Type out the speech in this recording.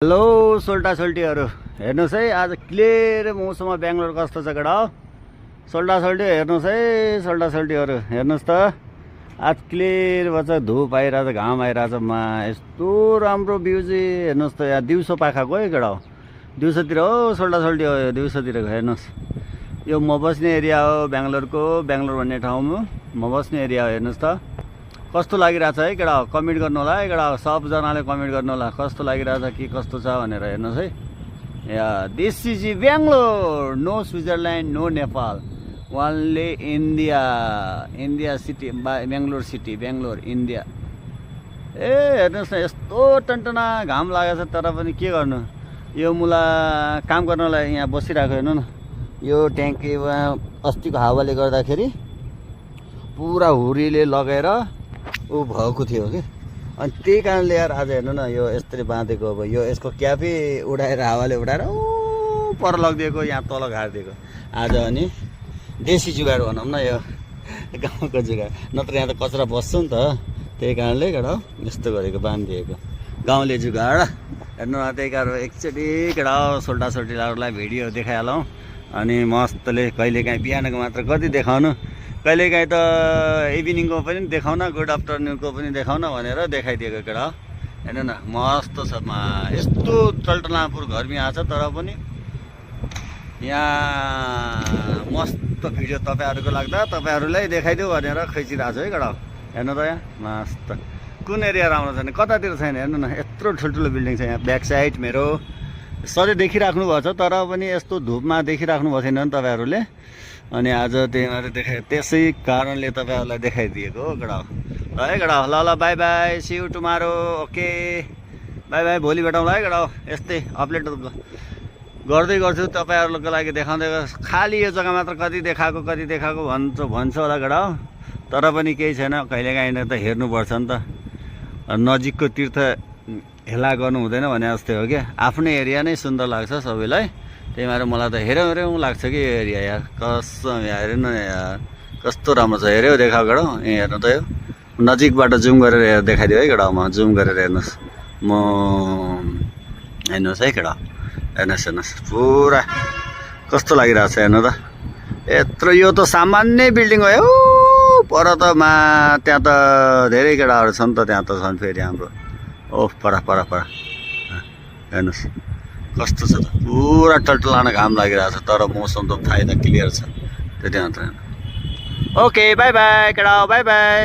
Hello सोल्टा सोल्टीहरू हेर्नुहोस् है, आज क्लियर मौसममा बेङ्गलोर कस्तो छ केटा हो। सोल्टा सोल्टी हेर्नुहोस् है, सोल्टा सोल्टीहरू हेर्नुहोस् त, आज क्लियर भन्छ, धुप आइरहेछ, घाम आइरहेछ, यस्तो राम्रो भ्यू चाहिँ हेर्नुहोस् त। यहाँ दिउँसो पाखाको है केटा हो, दिउँसोतिर हो सोल्टा सोल्टी हो, यो दिउँसोतिरको हेर्नुहोस्। यो म बस्ने एरिया हो बेङ्गलोरको, बेङ्गलोर भन्ने ठाउँमा म बस्ने एरिया हो। हेर्नुहोस् त कस्तो लागिरहेछ है केटा हो, कमेन्ट गर्नु होला है केटा हो, सबजनाले कमेन्ट गर्नु होला कस्तो लागिरहेछ के कस्तो छ भनेर। हेर्नुहोस् है, yeah this is Bangalore, no Switzerland, no Nepal, only India, India city, Bangalore city, Bangalore India. ए हेर्नुहोस् न, यस्तो टन्टना घाम लागेको छ, तर पनि के गर्नु, यो मुला काम गर्नलाई यहाँ बसिरहेको। हेर्नु न, यो ट्याङ्कीमा अस्तिको हावाले गर्दाखेरि पुरा हुरीले लगेर ऊ भएको थियो कि, अनि त्यही कारणले यार आज हेर्नु न, यो यस्तरी बाँधेको। अब यो यसको क्यापै उडाएर हावाले उडाएर ऊ पर लगिदिएको, यहाँ तल घारिदिएको आज। अनि देशी जुगाड भनौँ न, यो गाउँको जुगाड, नत्र यहाँ त कचरा बस्छ नि त, त्यही कारणले केटा यस्तो गरेको, बाँधिदिएको गाउँले जुगाड। हेर्नु न, त्यही कारण एकचोटि केटा सोल्टा सोल्टीलाई भिडियो देखाइहालौँ, अनि मस्तले कहिलेकाहीँ बिहानको मात्र कति देखाउनु, कहिलेकाहीँ त इभिनिङको पनि देखाउन, गुड आफ्टरनुनको पनि देखाउन भनेर देखाइदिएको केटा हो। हेर्नु न मस्त छ, यस्तो टल्टलापुर गर्मी आएको छ, तर पनि यहाँ मस्त भिडियो तपाईँहरूको लाग्दा तपाईँहरूलाई देखाइदियो भनेर खिचिरहेको छु है केटा हो। हेर्नु त यहाँ मस्त, कुन एरिया राम्रो छैन, कतातिर छैन। हेर्नु न, यत्रो ठुल्ठुलो बिल्डिङ छ यहाँ ब्याक साइड मेरो, सधैँ देखिराख्नु भएको छ, तर पनि यस्तो धुपमा देखिराख्नु भएको छैन नि तपाईँहरूले, अनि आज त्यही मात्रै त्यसै कारणले तपाईँहरूलाई देखाइदिएको हो केटा हो। ल है केटा हो, ल ल bye bye, see you tomorrow, okay bye bye, भोलि भेटौँला है केटा हो। यस्तै अपडेट गर्दै गर्छु तपाईँहरूको लागि, देखाउँदै। खालि यो जग्गा मात्र कति देखाएको भन्छ होला केटा हो, तर पनि केही छैन, कहिलेकाहीँ त हेर्नुपर्छ नि त, नजिकको तीर्थ हेला गर्नु हुँदैन भने जस्तै हो क्या। आफ्नै एरिया नै सुन्दर लाग्छ सबैलाई, त्यही भएर मलाई त हेऱ्यौँ लाग्छ कि यो एरिया यार, कसम यार, हेर्नु न यार कस्तो राम्रो छ। हेऱ्यौ देखाएको केटा, यहाँ हेर्नु त, यो नजिकबाट जुम गरेर देखाइदियो है केटा, म जुम गरेर हेर्नुहोस्, म हेर्नुहोस् है केटा, हेर्नुहोस् पुरा कस्तो लागिरहेको छ। हेर्नु त, यत्रो, यो त सामान्य बिल्डिङ हो, पर त त्यहाँ त धेरै केटाहरू छन् त, त्यहाँ त छन् फेरि हाम्रो, ओह पर हेर्नुहोस् कस्तो छ त, पुरा टल्टलाना घाम लागिरहेको छ, तर मौसम त थाहै त क्लियर छ, त्यति मात्र। ओके बाई बाई केटा, बाई बाई।